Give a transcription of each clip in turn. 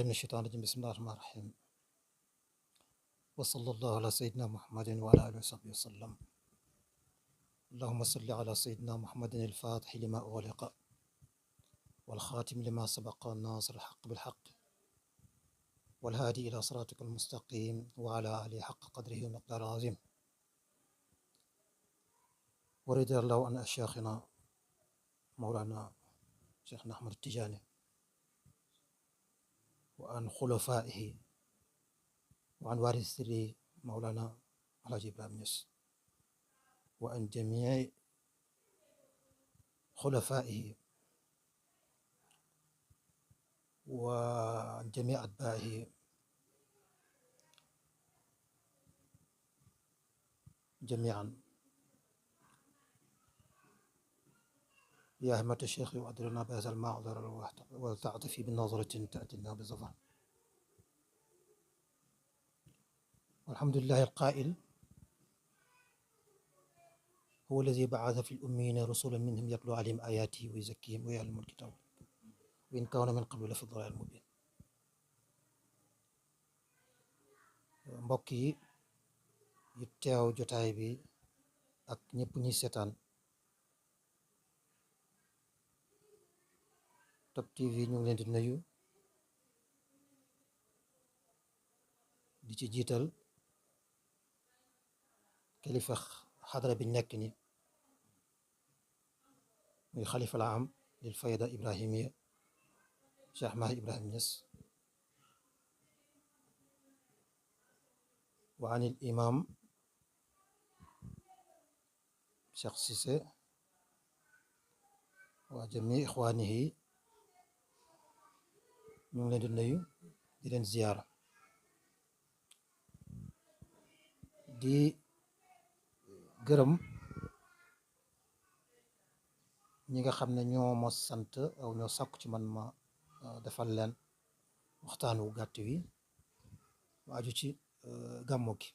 بالله من الشيطان الرجيم بسم الله الرحمن الرحيم وصلى الله على سيدنا محمد وعلى آله وصحبه وسلم اللهم صل على سيدنا محمد الفاتح لما أغلق والخاتم لما سبق الناصر الحق بالحق والهادي إلى صراطك المستقيم وعلى آله حق قدره ومقدار عظيم ورضي الله عن أشياخنا مولانا شيخنا أحمد التجاني وعن خلفائه وعن وارث سره مولانا الحاج إبراهيم نياس وعن جميع خلفائه وعن جميع أتباعه جميعا يا همة الشيخ وأدرنا بهذا المعذر ولتعطفي بالنظرة تأتينا بظفر والحمد لله القائل هو الذي بعث في الأمين رسولا منهم يتلو عليهم آياته ويزكيهم ويعلمهم الكتاب وإن كانوا من قبل لفي ضلال مبين mbokk yi yu teew jotaay bi ak ñëpp ñi seetaan Top TV ñu ngi leen di nuyu di ci jiital kilifa xadara bi nekk ni muy xalifa la am lil fayda ibrahimiya Cheikh Mahi Ibrahim Niass wa an il imam Cheikh Cissé wa jami ixwaanihi ñu ngi leen di nuyu di leen ziyaara di gërëm ñi nga xam ne ñoo ma sant aw ñoo sàkku ci man ma defal leen waxtaan wu gàtt wi mu aju ci gàmmu gi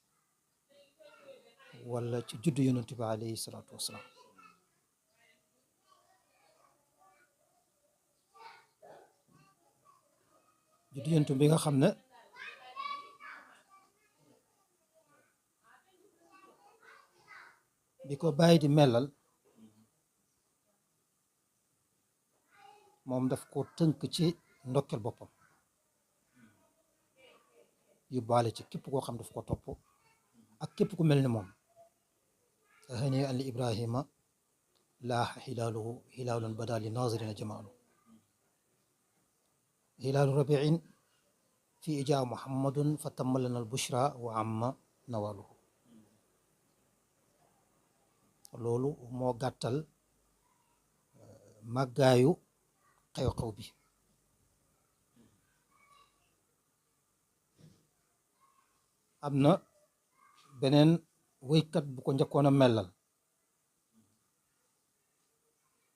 wala ci juddu yonent bi alayhi salaatu wasalaam juddu yonent bi nga xam ne bi ko bàyyi di melal moom daf ko tënk ci ndokkel boppam yóbbaale ci képp koo xam daf ko topp ak képp ku mel ni moom hani an li ibrahima laaxa xilaaluhu xilaalun bada li nazirina jamaalu xilaalu rabiin fi ijaa muhammadun fa tamma lana al bushra wa amma nawaluhu loolu moo gàttal màggaayu xew-xew bi am na beneen wéykat bu ko njëkkoon a mellal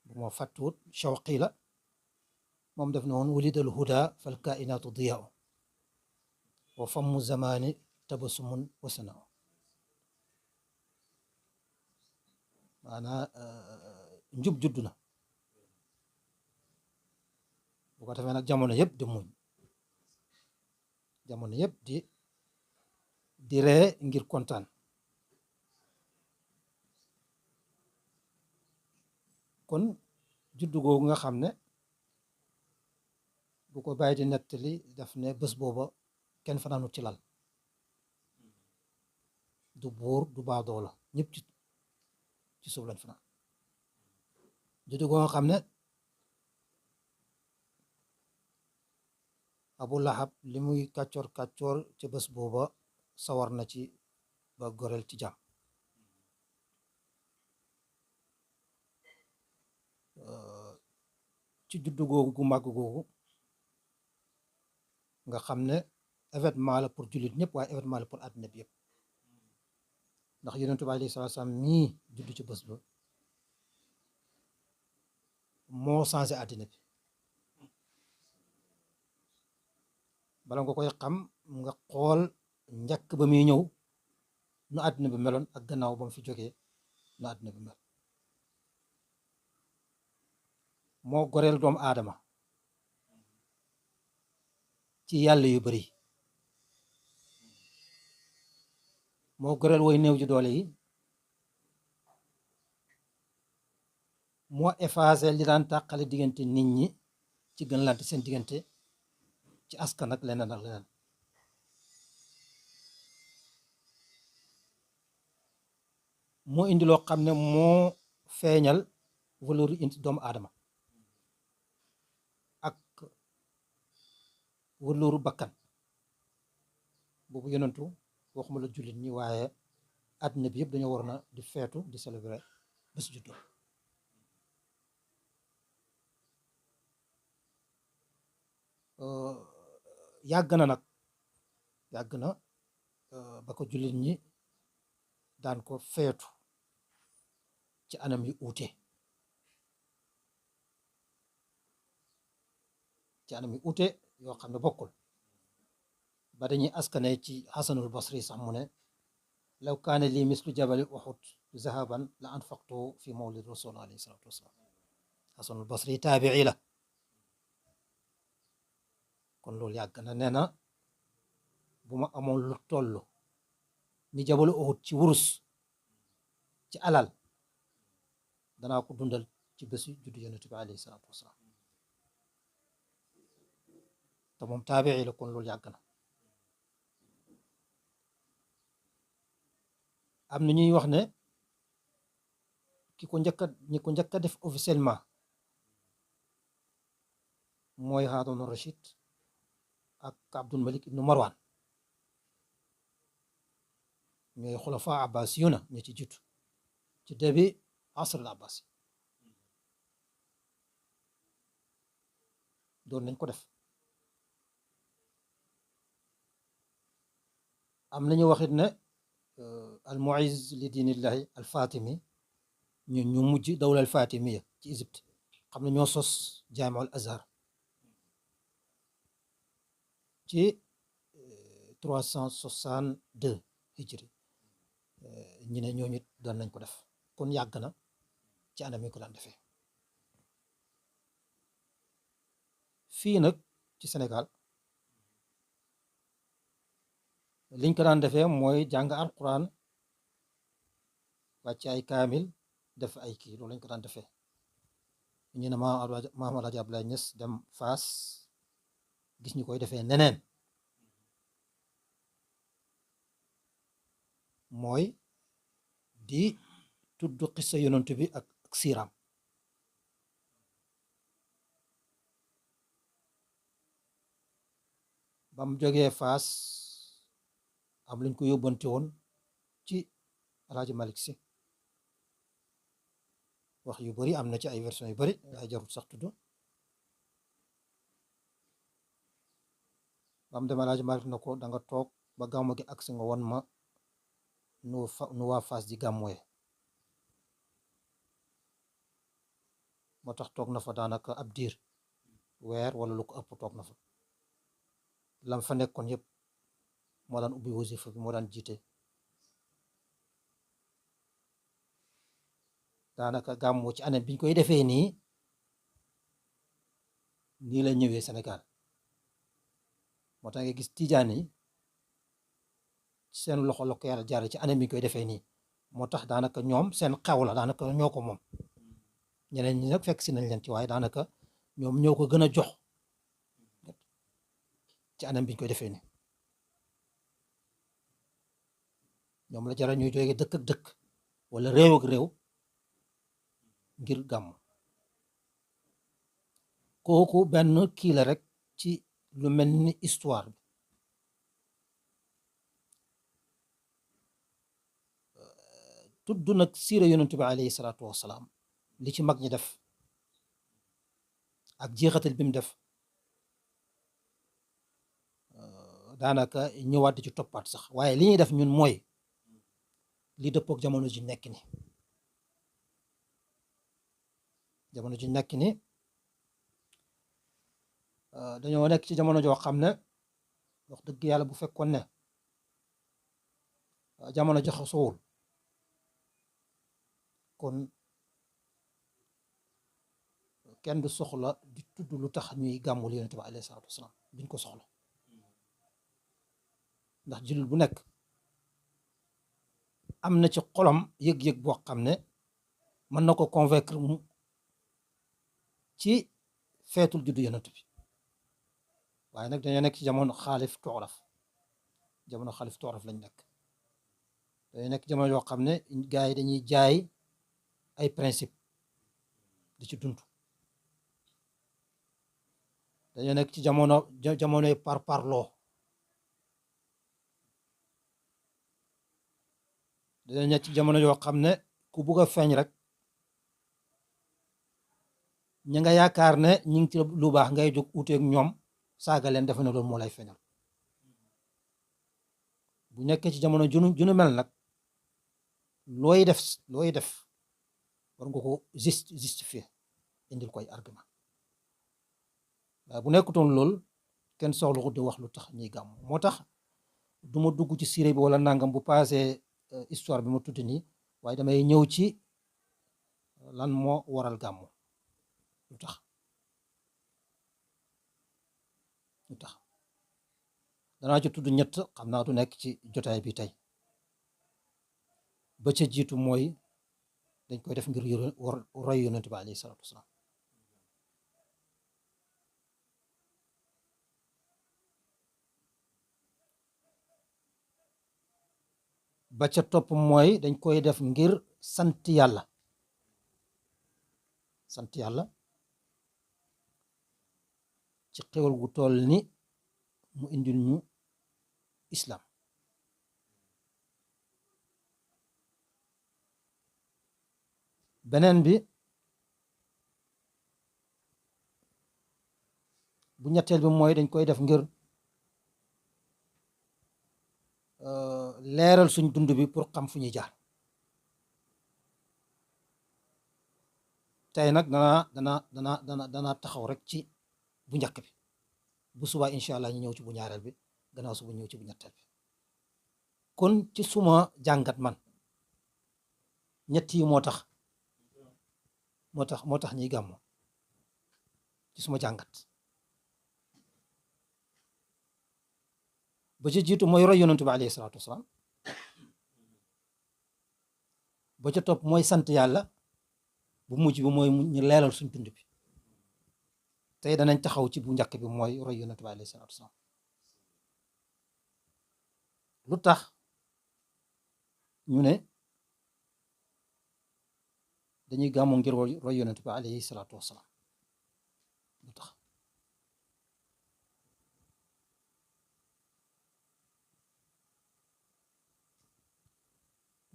bu ma fàttuwut Shawqi la moom def na woon walidal huda fal kainaatu diyaau wa fammu zamani tabasumun wasanaa maanaa njub juddu na bu ko defee nag jamono yëpp di muñ jamono yëpp di ree ngir kontaan kon juddu googu nga xam ne bu ko bàyyi di nettali daf ne bés booba kenn fanaanut ci lal du buur du baadoola ñëpp ci suuf lañ fanaan juddu googu nga xam ne Abu Lahab li muy kàccoor kàccoor ca bés booba sawar na ci ba goreel ci jàmm ci juddu googu gu màgg googu nga xam ne événement la pour jullit ñëpp waaye événement la pour àddina bi yëpp ndax yonentu bi alayhi salaatu salaam mii juddu ci bés ba moo changé àddina bi bala nga koy xam nga xool njëkk ba muy ñëw nu àddina bi meloon ak gannaaw ba mu fi jógee nu àddina bi mel moo goreel doomu aadama ci yàlla yu bari moo goreel way néew ji doole yi moo effacé li daan tàqale diggante nit ñi ci gën lante seen diggante ci askan ak leneen ak leneen moo indi loo xam ne moo feeñal valeur indi doomu aadama ak valeur bakkan boobu yonentu waxuma la jullit ñi waaye àddina bi yëpp dañoo war na di feetu di célébrer bés juddu yàgg na nag yàgg na ba ko jullit ñi daan ko feetu ci anam yu uute ci anam yu uute yoo xam ne bokkul ba dañuy askane ci xasanul basri sax mu ne law kaane lii mislu jabali uxud zahaban la anfaqtu fi mawlid rasul alayhi salatu wasalaam xasanul basri taabii la kon loolu yàgg na nee na bu ma amoon lu toll ni jabalu uxud ci wurus ci alal danaa ko dundal ci bésu juddu yonent bi alayhi salaatu wasalaam te moom taabii la kon loolu yàgg na am na ñuy wax ne ñi ko njëkk a def officiellement mooy Haaruna Rashid ak Abdul Malik ibnu Marwan ñooy xulafa abbasiyuna ñi ci jiitu ci début asr al abbasi doon nañ ko def am nañu waxit ne al muiz li diinillahi al fatimi ñu mujj dawla al fatimiya ci Égypte xam ne ñoo sos jaamiu al azhar ci 362 hijri ñu ne ñooñu doon nañ ko def kon yàgg na ci anam yi ko daan defee fii nag ci Sénégal liñ ko daan defee mooy jàng alquran wàcc ay kaamil def ay kii loolu lañ ko daan defee ñu ne maam Alaaji Abdoulaye Niass dem Faas gis ñu koy defee neneen mooy di tudd xissa yonent bi ak siiraam ba mu jógee Faas am luñ ko yóbbante woon ci Alaaji Malik Si wax yu bari am na ci ay version yu bari ay jarut sax tudd ba mu dem Alaaji Malik na ko da nga toog ba gàmmu gi agsi nga won ma nu waa Faas di gàmmoye moo tax toog na fa daanaka ab diir weer wala lu ko ëpp toog na fa lam fa nekkoon yëpp moo daan ubbi wasifa bi moo daan jiite daanaka gàmmu ci année biñ koy defee nii la ñëwee Sénégal moo tax nga gis tijaan yi seen loxo la ko yàlla jaare ci année biñ koy defee nii moo tax daanaka ñoom seen xew la daanaka ñoo ko moom ñeneen ñi nag fekk si nañ leen ci waaye daanaka ñoom ñoo ko gën a jox ci anam biñ koy defee nii ñoom la jara ñuy jógee dëkk ak dëkk wala réew ak réew ngir gàmm kooku benn kii la rek ci lu mel ni histoire bi tudd nag siira yonent bi alayhi salaatu wasalaam li ci mag ñi def ak jeexatal bi mu def daanaka ñëwaat di ci toppaat sax waaye li ñuy def ñun mooy li dëppook jamono ji nekk ni jamono ji nekk ni dañoo nekk ci jamono joo xam ne wax dëgg yàlla bu fekkoon ne jamono jaxasoowul kon kenn du soxla di tudd lu tax ñuy gàmmul yonent bi alayhi salaatu wasalaam duñ ko soxla ndax jullit bu nekk am na ci xolam yëg-yëg boo xam ne mën na ko convaincre mu ci feetul juddu yonent bi waaye nag dañoo nekk ci jamono xaalif tuuraf lañ nekk dañoo nekk jamono yoo xam ne gars yi dañuy jaay ay principe di ci dund dañoo nekk ci jamonoy parparloo dañoo nekk ci jamono yoo xam ne ku bugg a feeñ rek ñi nga yaakaar ne ñi ngi ci lu baax ngay jóg uuteeg ñoom saaga leen defe ne loolu moo lay feeñal bu nekkee ci jamono junu mel nag looy def war nga ko justifier indil koy argument waaye bu nekkutoon loolu kenn soxla ko di wax lu tax ñuy gàmm moo tax du ma dugg ci siré bi wala nangam bu passé histoire bi ma tuddi nii waaye damay ñëw ci lan moo waral gàmm lu tax danaa ci tudd ñett xam naa du nekk ci jotaay bi tey ba ca jiitu mooy dañ koy def ngir roy yonent bi alayhi salaatu wasalaam ba ca topp mooy dañ koy def ngir sant yàlla ci xéwal gu toll ni mu indil ñu islam beneen bi bu ñetteel bi mooy dañ koy def ngir leeral suñ dund bi pour xam fu ñuy jaar tey nag danaa taxaw rek ci bu njëkk bi bu subaa incha allah ñu ñëw ci bu ñaareel bi gannaaw suba ñëw ci bu ñetteel bi kon ci suma jàngat man ñett yi moo tax ñuy gàmmu ci suma jàngat ba ci jiitu mooy roy yonentu bi alayhi salaatu wasalaam ba ca topp mooy sant yàlla bu mujj bi mooy ñu leeral suñ dund bi tey danañ taxaw ci bu njëkk bi mooy roy yonentu bi alayhi salaatu wasalaam lu tax ñu ne dañuy gàmmu ngir roy yonentu bi alayhi salaatu wasalaam lu tax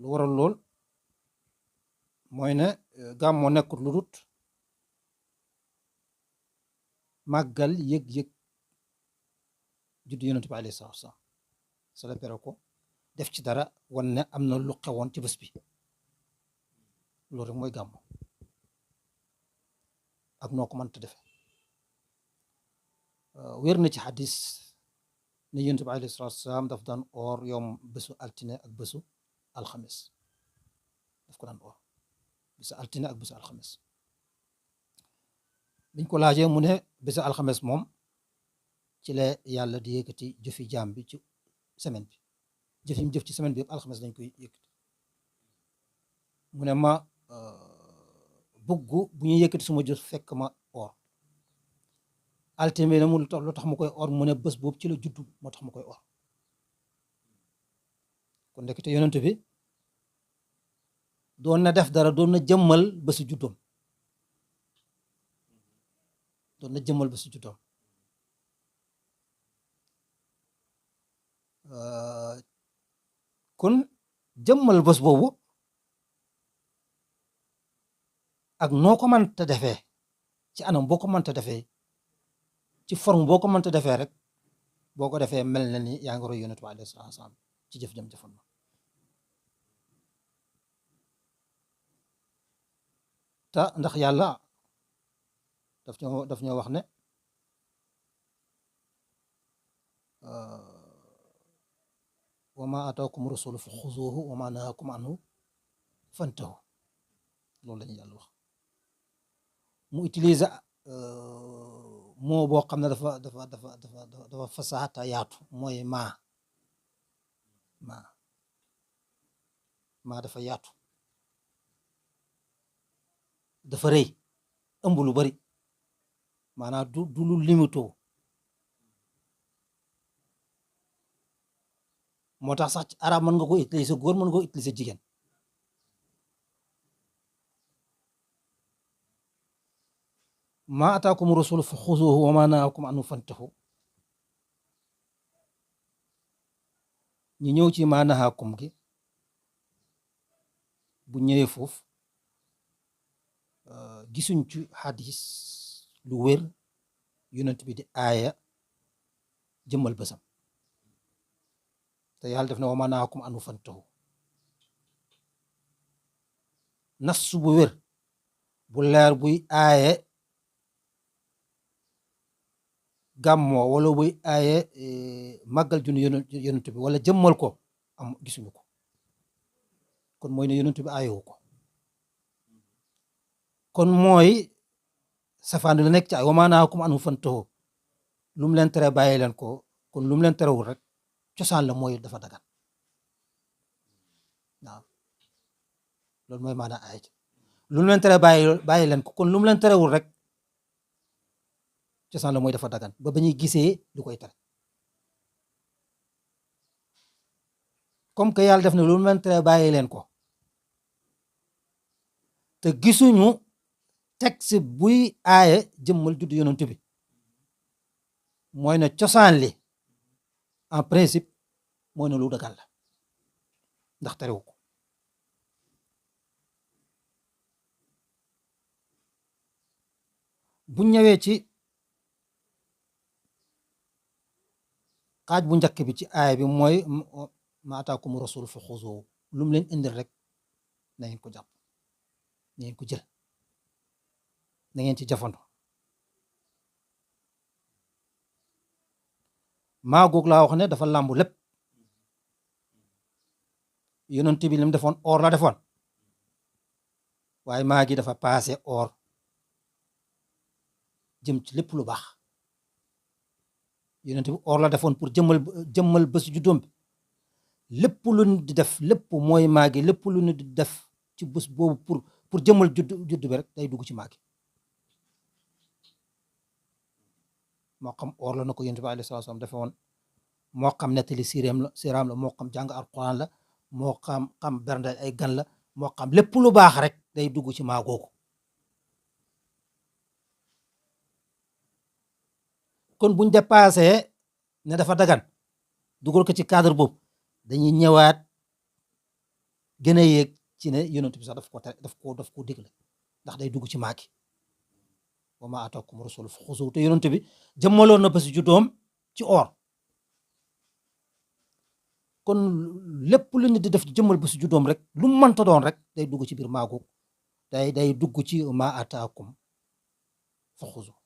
lu waral lool mooy ne gàmmoo nekkut lu dut màggal yëg-yëg juddu yonent bi alayhi salaatu wasalaam célébrer ko def ci dara wan ne am na lu xewoon ci bés bi loolu rek mooy gàmmu ak noo ko mënta defe wér na ci xadis ne yonent bi alayhi salaatu wasalaam daf daan oor yoom bésu altine ak bésu alxames daf ko daan oor bésu altine ak bésu alxames biñ ko laajee mu ne bésu alxames moom ci la yàlla di yëkkati jëfi jaam bi ci semaine bi jëf yi mu jëf ci semaine bi yëpp alxames dañ koy yëkkati mu ne ma buggu bu ñu yëkkati suma jëf fekk ma oor altine na mu lu tax mu koy oor mu ne bés boobu ci la juddu moo tax mu koy oor kon ndekete yonent bi doon na def dara doon na jëmmal bésu juddoom kon jëmmal bés boobu ak noo ko mënta defee ci anam boo ko mënta defee ci forme boo ko mënta defee rek boo ko defee mel na ni yaa ngi roy yonent bi alayhi salaatu wasalaam ci jëf jëm jëfoon na te ndax yàlla daf ñoo wax ne wa ma ataakum rasulu fa xuzuuhu wa ma nahaakum anhu fantahu loolu la ñu yàlla wax mu utiliser moo boo xam ne dafa fasaata yaatu mooy maa maa dafa yaatu, dafa rëy, ëmb lu bari, maanaam du lu limito. moo tax sax ci arab mën nga ko utiliser góor, mën nga ko utiliser jigéen. maa ataakum rasul fa xuzuhu wa maa nahaakum anhu fantahu. ñu ñëw ci maa nahaakum gi bu ñëwee foofu gisuñ ci xadis lu wér yonent bi di aaya jëmmal bësam, te yàlla def na wa maa nahaakum anhu fantahu. nas bu wér bu leer buy aaye gàmmoo wala buy aaye màggal junni yonent bi wala jëmmal ko am gisuñu ko. kon mooy ne yonent bi aayewu ko, kon mooy safaan la nekk ci ay wa maa nahaakum anhu fantahu. lu mu leen tere bàyyi leen ko, kon lu mu leen terewul rek cosaan la mooy dafa dagan. waaw loolu mooy maanaam aay lu mu leen tere bàyyi leen ko, kon lu mu leen terewul rek cosaan la mooy dafa dagan ba ñuy gisee lu koy tere. comme que yàlla def na lu mu leen tere bàyyi leen ko, te gisuñu texte buy aaye jëmmal juddu yonent bi, mooy ne cosaan li en principe mooy ne lu dagan la ndax terewu ko. bu ñëwee ci xaaj bu njëkk bi ci aaya bi mooy ma ataakum rasul fa xuzuhu. lu mu leen indil rek na ngeen ko jàpp, na ngeen ko jël, na ngeen ci jafandu. maa goog laa wax ne dafa làmbu lépp. yonent bi li mu defoon or la defoon, waaye maa gi dafa paase or jëm ci lépp lu baax. yonent bi or la defoon pour jëmmal bés juddoom bi. lépp lu nit di def, lépp mooy maa gi, lépp lu nit di def ci bés boobu pour jëmmal judd bi rek day dugg ci maa gi. moo xam or la na ko yonent bi alayhi salaam defe woon, moo xam nettali siiraam la, moo xam jàng alquran la, moo xam berndeel ay gan la, moo xam lépp lu baax rek day dugg ci maa googu. kon buñ dépassé ne dafa dagan dugal ko ci cadre boobu, dañuy ñëwaat gën a yéeg ci ne yonent bi sax daf ko digle ndax day dugg ci maa gi. wa maa ataakum rasul fa xuzuuhu, te yonent bi jëmmaloon na bés juddoom ci or. kon lépp lu nit di def jëmmal bés juddoom rek lu mu mënta doon rek day dugg ci biir maa googu, day dugg ci maa ataakum fa xuzuuhu.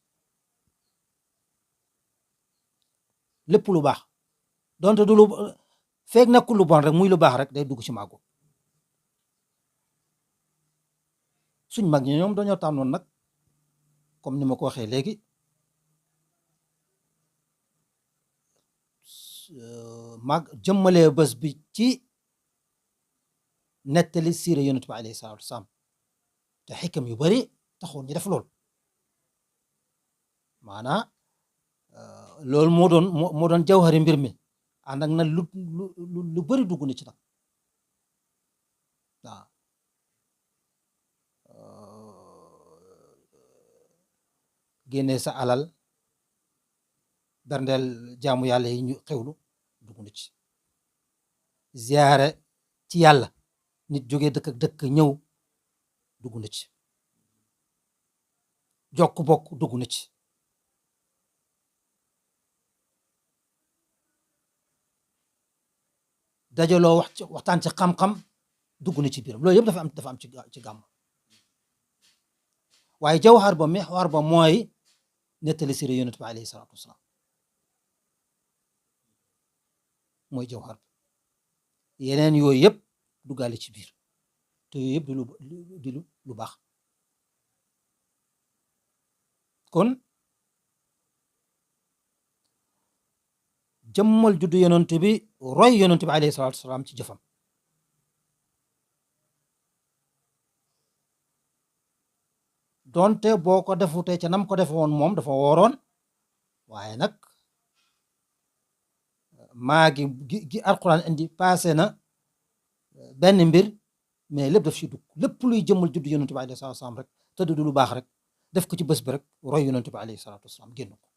lépp lu baax donte du lu feeg nekkul lu bon rek muy lu baax rek day dugg ci maa googu. suñ mag ñi ñoom dañoo tànnoon nag comme ni ma ko waxee léegi mag jëmmalee bés bi ci nettali siira yonent bi alayhi salaatu wasalaam, te xikam yu bari taxoon ñu def lool. maanaa loolu moo doon jawhari mbir mi, ànd ak na lu bari dugg na ci nag. waaw génnee sa alal berndeel jaamu yàlla yi ñu xewlu dugg na ci. ziyaare ci yàlla, nit jógee dëkk ak dëkk ñëw dugg na ci. jokk bokk dugg na ci. dajaloo waxtaan ci xam-xam dugg na ci biiram. loolu yëpp dafa am ci gàmm. waaye jawhar ba mexwar ba mooy nettali siira yonent bi alayhi salaatu wasalaam, mooy jawhar bi. yeneen yooyu yëpp duggaale ci biir, te yooyu yëpp di lu baax. kon jëmmal juddu yonent bi roy yonent bi alayhi salaatu wasalaam ci jëfam donte boo ko defutee ca nam ko defe woon moom dafa wooroon waaye nag maa gi alquran indi passé na benn mbir mais lépp daf ci dugg lépp luy jëmmal juddu yonent bi alayhi salaatu wasalaam rek te du lu baax rek def ko ci bés bi rek roy yonent bi alayhi salaatu wasalaam génn ko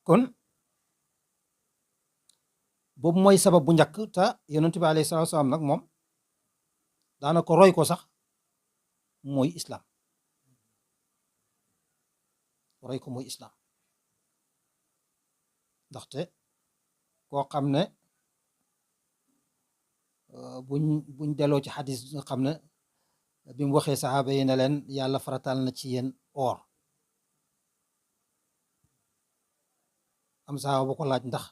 kon boobu mooy sabab bu njëkk te yonent bi alayhi salaatu wasalaam nag moom daanaka roy ko sax mooy islam roy ko mooy islam ndaxte koo xam ne buñ delloo ci xadis nga xam ne bi mu waxee saxaaba yi ne leen yàlla faratal na ci yéen or am saxaaba ba ko laaj ndax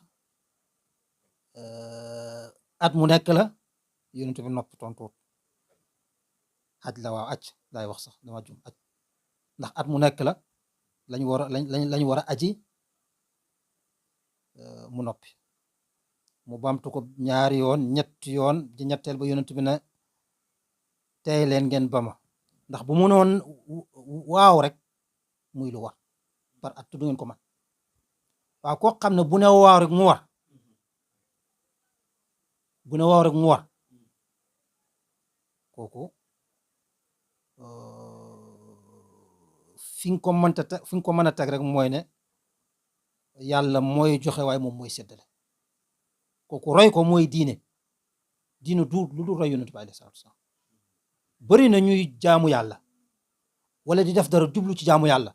at mu nekk la yonent bi nopp tontuut aj la waaw aj laay wax sax dama jum aj ndax at mu nekk la lañ war a aji mu noppi mu bamtu ko ñaari yoon ñetti yoon di ñetteel ba yonent bi ne tey leen ngeen ba ma ndax bu mënoon waaw rek muy lu war par at du ngeen ko man waaw koo xam ne bu ne waaw rek mu war bu ne waaw rek mu war kooku fi nga ko mënta teg fi nga ko mën a teg rek mooy ne yàlla mooy joxe waaye moom mooy séddale kooku roy ko mooy diine du lu dul roy yonent bi alayhi salaatu wasalaam bari na ñuy jaamu yàlla wala di def dara jublu ci jaamu yàlla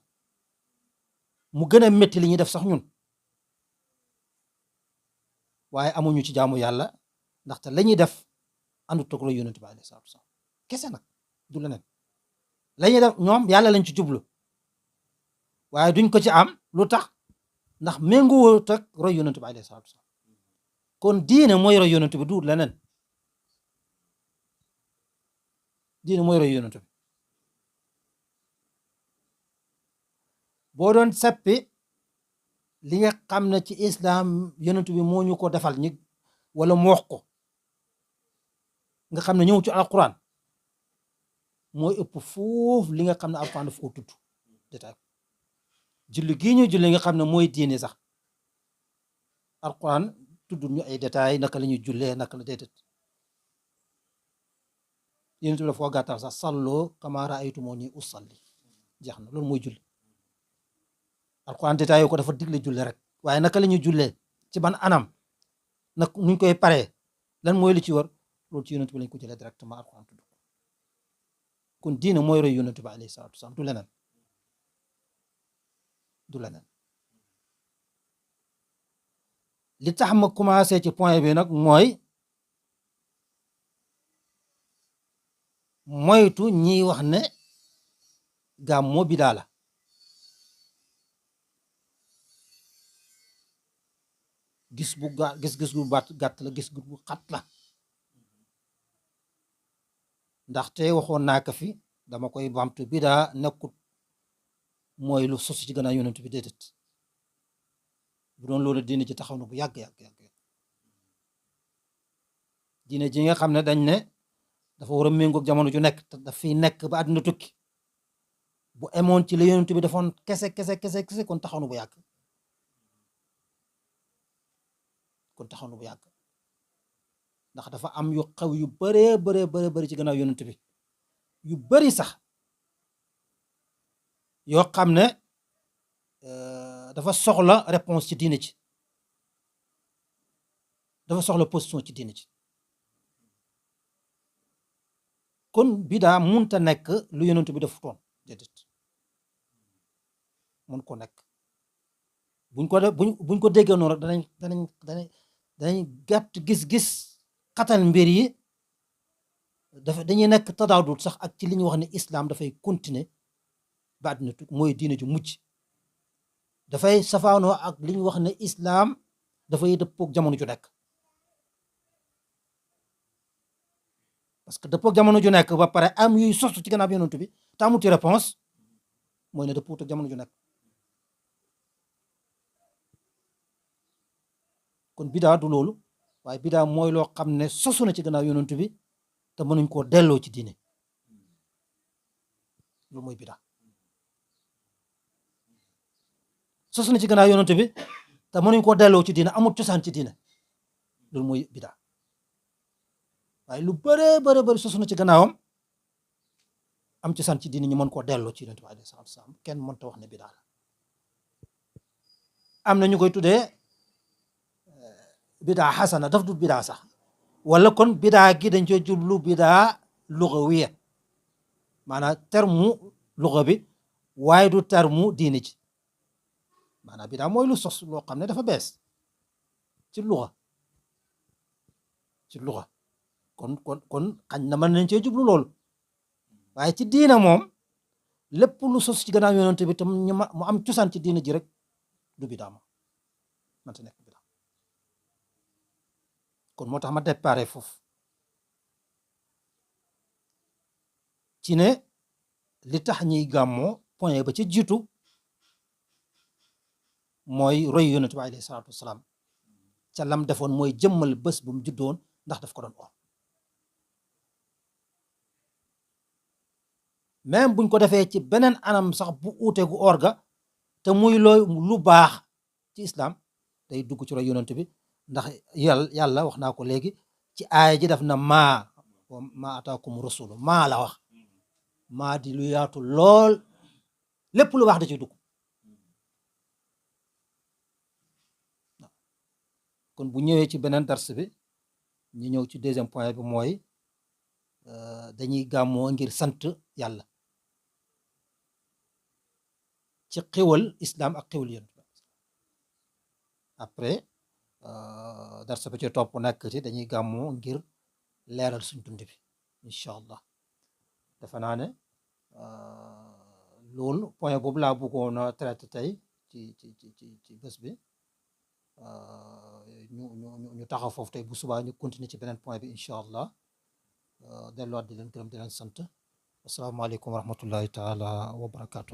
mu gën a métti li ñuy def sax ñun waaye amuñu ci jaamu yàlla ndaxte la ñuy def àndut ak roy yonent bi alayhi salaatu wasalaam kese nag du leneen la ñuy def ñoom yàlla lañ ci jublu waaye duñ ko ci am lu tax ndax méngoowut ak roy yonent bi alayhi salaatu wasalaam kon diine mooy roy yonent bi du leneen diine mooy roy yonent bi boo doon seppi li nga xam ne ci islam yonent bi moo ñu ko defal ñi wala mu wax ko nga xam ne ñëw ci alquran mooy ëpp foofu li nga xam ne alquran daf ko tudd détail julli gii ñu julli nga xam ne mooy diine sax alquran tudd ñu ay détails naka la ñuy jullee naka la déedéet yonent bi dafa ko gàttal sax salloo kamaa ra'aytumuunii usalli jeex na loolu mooy julli alquran détaillé ko dafa digle julli rek waaye naka la ñuy jullee ci ban anam nag nuñ koy paree lan mooy li ci war loolu ci yonent bi lañ ko jëlee directement alquran tudd kon diine mooy roy yonent bi alayhi salaatu wasalaam du leneen li tax ma commencé ci point bi nag mooy moytu ñiy wax ne gàmmu bidaa la gis-gis gu gàtt la gis gu xat la ndaxte waxoon naa ko fi dama koy bamtu bidaa nekkut mooy lu sos ci gannaaw yonent bi déedéet bu doon loolu diine ji taxaw na bu yàgg diine ji nga xam ne dañ ne dafa war a méngoog jamono ju nekk te daf fiy nekk ba àdduna tukki bu emoon ci la yonent bi defoon kese kon taxaw na bu yàgg ndax dafa am yu xew yu bëree ci gannaaw yonent bi yu bëri sax yoo xam ne dafa soxla réponse ci diine ci dafa soxla position ci diine ci kon bidaa munta nekk lu yonent bi def toon déedéet mun ko nekk buñ ko déggee noonu rek danañ gàtt gis-gis xatal mbir yi dañuy nekk tadaadul sax ak ci li ñuy wax ne islam dafay continuer ba àddina tukki mooy diine ju mujj dafay safaanoo ak li ñu wax ne islam dafay dëppoog jamono ju nekk parce que dëppoog jamono ju nekk ba pare am yuy sostu ci gannaaw yonent bi te amuti réponse mooy ne dëppoog jamono ju nekk kon bidaa du loolu waaye bidaa mooy loo xam ne sosu na ci gannaaw yonent bi te mënuñ koo delloo ci diine loolu mooy bidaa sosu na ci gannaaw yonent bi te mënuñ koo delloo ci diine amul cosaan ci diine loolu mooy bidaa waaye lu bëree bëri bëri sosu na ci gannaawam am cosaan ci diine ñu mën koo delloo ci yonent bi alayhi salaatu wa salaam kenn mënta wax ne bidaa la am na ñu koy tuddee bidaa xasana daf du bidaa sax wala kon bidaa gi dañ cee jublu bidaa lugawiya maanaam terme luga bi waaye du terme diine ci maanaam bidaa mooy lu sos loo xam ne dafa bees ci luga kon xañ na mën nañ cee jublu loolu waaye ci diina moom lépp lu sos ci gannaaw yonent bi tam mu am cosaan ci diina ji rek du bidaa moom man ta nekk bidaa kon moo tax ma déparé foofu ci ne li tax ñuy gàmmoo point ba ci jiitu mooy roy yonent bi alayhi salaatu wasalaam ca lam defoon mooy jëmmal bés bu mu juddoon ndax daf ko doon or même buñ ko defee ci beneen anam sax bu uute gu or ga te muy looy lu baax ci islam day dugg ci roy yonent bi ndax yàlla wax naa ko léegi ci aaya ji def na maa ataakum rasulu maa la wax maa di lu yaatu lool lépp lu baax da ci dugg kon bu ñëwee ci beneen dars bi ñu ñëw ci deuxième point bi mooy dañuy gàmmoo ngir sant yàlla ci xéwal islam ak xéwal yonent bi après darsa ba ci topp nekk ci dañuy gàmmoo ngir leeral suñ dund bi incha allah defe naa ne loolu point boobu laa bëggoon a traité tey ci bés bi ñu taxaw foofu tey bu subaa ñu continuer ci beneen point bi incha allah delluwaat di leen gërëm di leen sant asalaamaaleykum wa rahmatullahi taala wa barakaatu.